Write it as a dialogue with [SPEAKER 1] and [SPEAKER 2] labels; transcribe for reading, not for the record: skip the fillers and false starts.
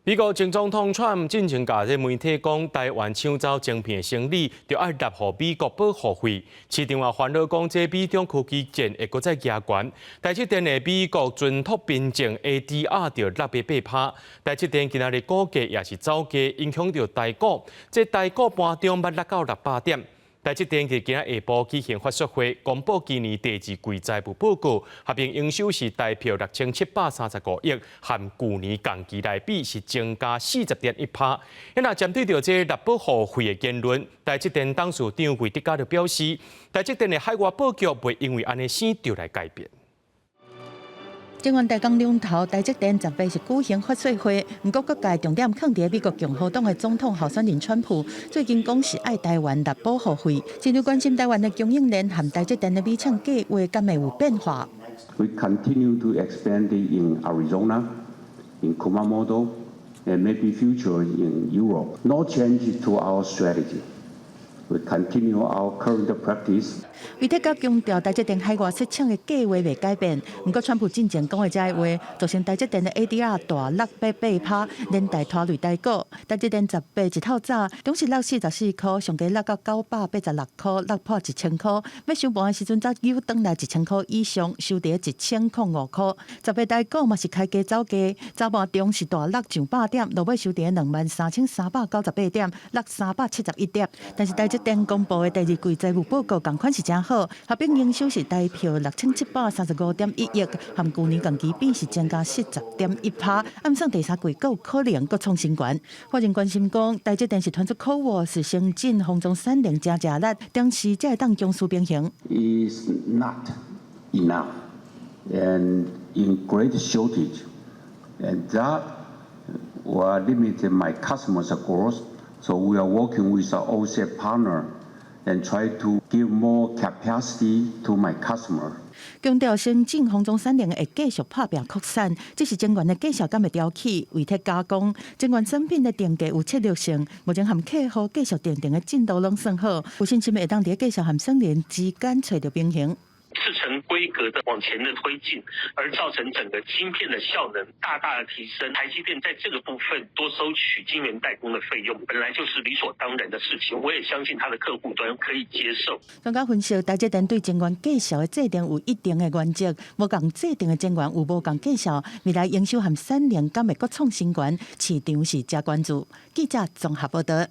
[SPEAKER 1] 美國前總統川普進前共這媒體講，台灣搶走晶片的生理，著愛納予美國保護費。市場也煩惱講，這美中科技戰會閣再加懸。台積電的美國存託憑證 ADR 就落8%。台積電今仔日股價也是走低，影響著台股。這台股盤中捌落到600點。台積電佇今仔下晡舉行法說會，公布今年第二季財務報告，合併營收是台票6735億，和舊年同期來比是增加40.1%。那針對著這納保護費的言論，台積電董事長魏哲家就表示，台積電的海外布局袂因為按呢生就來改變。
[SPEAKER 2] 晶圓代工龍頭台積電18是舉行法說會，毋過各界重點囥佇美國共和黨的總統候選人川普最近講是愛台灣納保護費，真濟關心台灣的供應鏈和台積電的美廠計劃敢會有變化。
[SPEAKER 3] We continue to expand in Arizona, in Kumamoto, and maybe future in Europe. No change to our strategy. We continue our current practice.
[SPEAKER 2] 魏哲家強調，台積電海外設廠的計劃袂改變。毋過，川普進前講的這个話，造成台積電的 ADR 大落8%，連帶拖累台股。台積電18一透早，總是落44箍，上低落到986箍，落破1000箍。欲收盤的時陣，才又轉來1000箍以上，收佇1005箍。18台股嘛是開低走低，早盤中是大落上百點，落尾收佇23,398點，落371點。但是台積電公布的第二季財務報告仝款是誠好，合併營收是台票6735.1億，和舊年同期比是增加40.1%。按算第三季閣有可能閣創新懸。法人關心講，台積電是傳出口誤，是先進封裝產能誠食力，當時才會當公私平衡。
[SPEAKER 3] Is not enough and in great shortage, and that will limit my customers' growth. So we are working with our OSAT partner and try to give more capacity to my customer.
[SPEAKER 2] 強調先進封裝產能會繼續拍拚擴產，只是晶圓的繼續敢會調起，魏哲家講，晶圓產品的定價有策略性，目前和客戶繼續訂定的進度攏算好，有信心會當佇繼續和產能之間揣著平衡。
[SPEAKER 4] 製程規格的往前的推進，而造成整個晶片的效能大大的提升。台積電在這個部分多收取晶圓代工的費用，本來就是理所當然的事情。我也相信他的客戶端可以接受。
[SPEAKER 2] 專家分析，台積電對晶圓計數的制定有一定的原則，無仝制定的晶圓有無仝計數，未來營收和產能敢會閣創新懸，市場是誠關注。記者綜合報道。